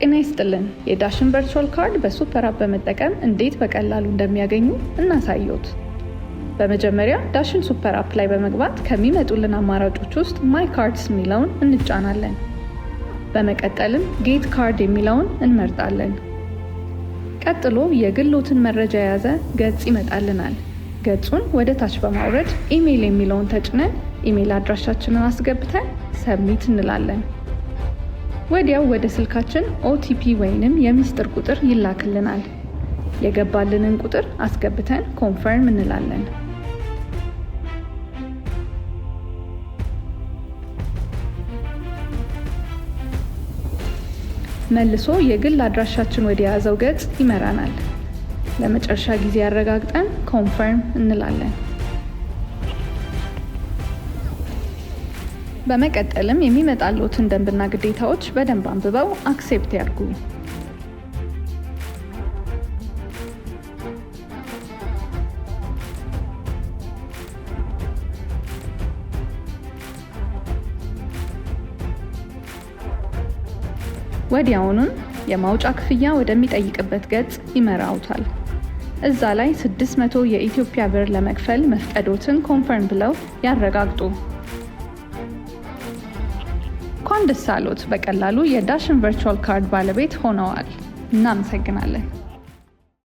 ጤና ይስጥልን። የዳሽን virtual card በ super app በመጠቀም እንዴት በቀላሉ እንደሚያገኙ እናሳይዎት። በመጀመሪያ ዳሽን super app ላይ በመግባት ከሚመጡልን አማራጮች ውስጥ My Cards የሚለውን እንጫናለን። በመቀጠልም Get Card የሚለውን እንመርጣለን። ቀጥሎ የግሎትን መረጃ የያዘ ገጽ ይመጣልናል። ገጹን ወደ ታች በማውረድ ኢሜይል የሚለውን ተጭነን ኢሜይል አድራሻችንን አስገብተን submit እንላለን። ወዲያው ወደ ስልካችን OTP ወይንም የሚስጥር ቁጥር ይላክልናል። የገባልንን ቁጥር አስገብተን confirm እንላለን። መልሶ የግል አድራሻችን ወደ ያዘው ገጽ ይመራናል። ለመጨረሻ ጊዜ አረጋግጠን confirm እንላለን። በመቀጠልም የሚመጣልዎትን ደንብና ግዴታዎች በደንብ አንብበው accept ያድርጉ። ወዲያውኑም የማውጫ ክፍያ ወደሚጠይቅበት ገጽ ይመራውታል። እዛ ላይ 600 የኢትዮጵያ ብር ለመክፈል መፍቀዶትን confirm ብለው ያረጋግጡ። እንኳን ደስ አሎት! በቀላሉ የዳሽን virtual card ባለቤት ሆነዋል። እናመሰግናለን።